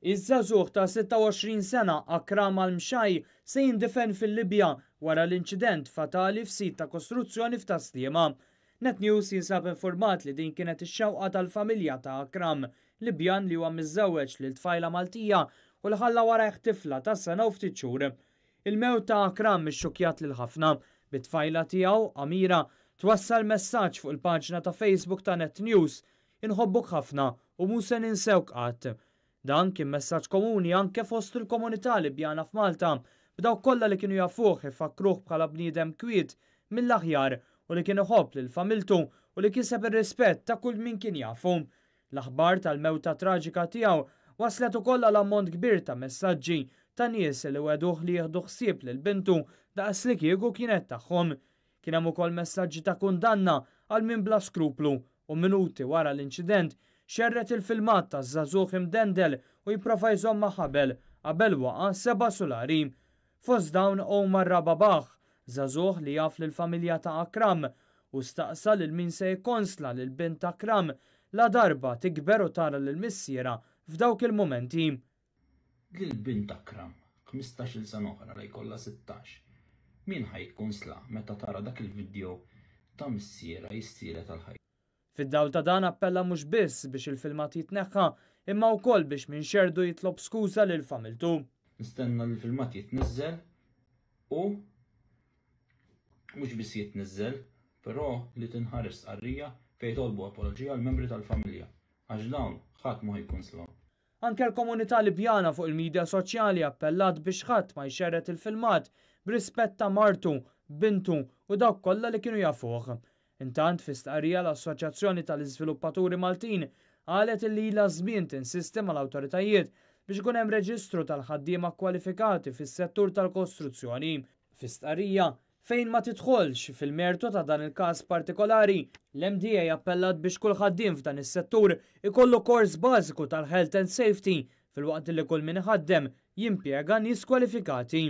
Iż-żagħżugħ ta' 26 sena Akram Al-Mxaj se jindifen fil-Libja wara l-inċident fatali f'sit ta' kostruzzjoni f'Tas-Sliema. Net News jinsab infurmat li din kienet ix-xewqa tal-familja ta' Akram, Libjan li huwa miżżewweġ lil tfajla Maltija u li ħalla warajh tifla ta' sena u ftit xhur. Il-mewt ta' Akram ixxukkjat lil ħafna, bit-tfajla tiegħu, Amira, twassal messaġġ fuq il-paġna ta' Facebook ta' Net News, Inħobbuk ħafna u mhu se ninsewk qatt. Dan kien messaġġ komuni anke fost il-komunità Libjana f'Malta, b'dawk kollha li kienu jafuh ifakkruh bħala bniedem kwiet, mill-aħjar u li kien iħobb lil familtu u li kiseb ir-rispett ta' kull min kien jafu. L-aħbar tal-mewta traġika tiegħu waslet ukoll għal ammont kbir ta' messaġġi ta' nies li wegħduh li jieħdu ħsieb lil bintu daqslikieku kienet tagħhom. Kien hemm ukoll messaġġi ta' kundanna għal min bla skruplu u minuti wara l-inċident xerred il-filmat taż-żagħżugħ imdendel u jipprova jżomm ma' ħabel qabel waqa' seba' sulari. Fost dawn Omar Rababah, żagħżugħ li jaf lill-familja ta' Akram, u staqsa lil min se jikkonsla lil bint Akram ladarba tikber u tara lil missierha f'dawk il-mumenti. Lil bint Akram, 15-il sena oħra la jkollha 16, min ħa jikkonslaha meta tara dak il-vidjow ta' missierha jissielet għall-ħajtu? Fid-dawl ta' dan appella mhux biss biex il-filmat jitneħħa imma wkoll biex min xerrdu jitlob skuża lil familtu. Nistenna li l-filmat jitniżżel u mhux biss jitniżżel, però li tinħareġ stqarrija fejn jitolbu apoloġija l-membri tal-familja għax dawn ħadd mhu ħa jikkonslahom. Anke l-komunità Libjana fuq il-midja soċjali appellat biex ħadd ma jxerred il-filmat b'rispett ta' martu, bintu u dawk kollha li kienu jafuh. Intant, fi stqarrija l-Assoċjazzjoni tal-Iżviluppaturi Maltin qalet illi ilha żmien tinsisti mal-awtoritajiet biex ikun hemm reġistru tal-ħaddiema kwalifikati fis-settur tal-kostruzzjoni. Fi stqarrija, Fejn ma tidħolx fil-mertu ta' dan il-każ partikolari, l-MDA appellat biex kull ħaddiem f'dan is-settur ikollu kors bażiku tal-Health and Safety filwaqt li kull min iħaddem jimpjega nies kwalifikati.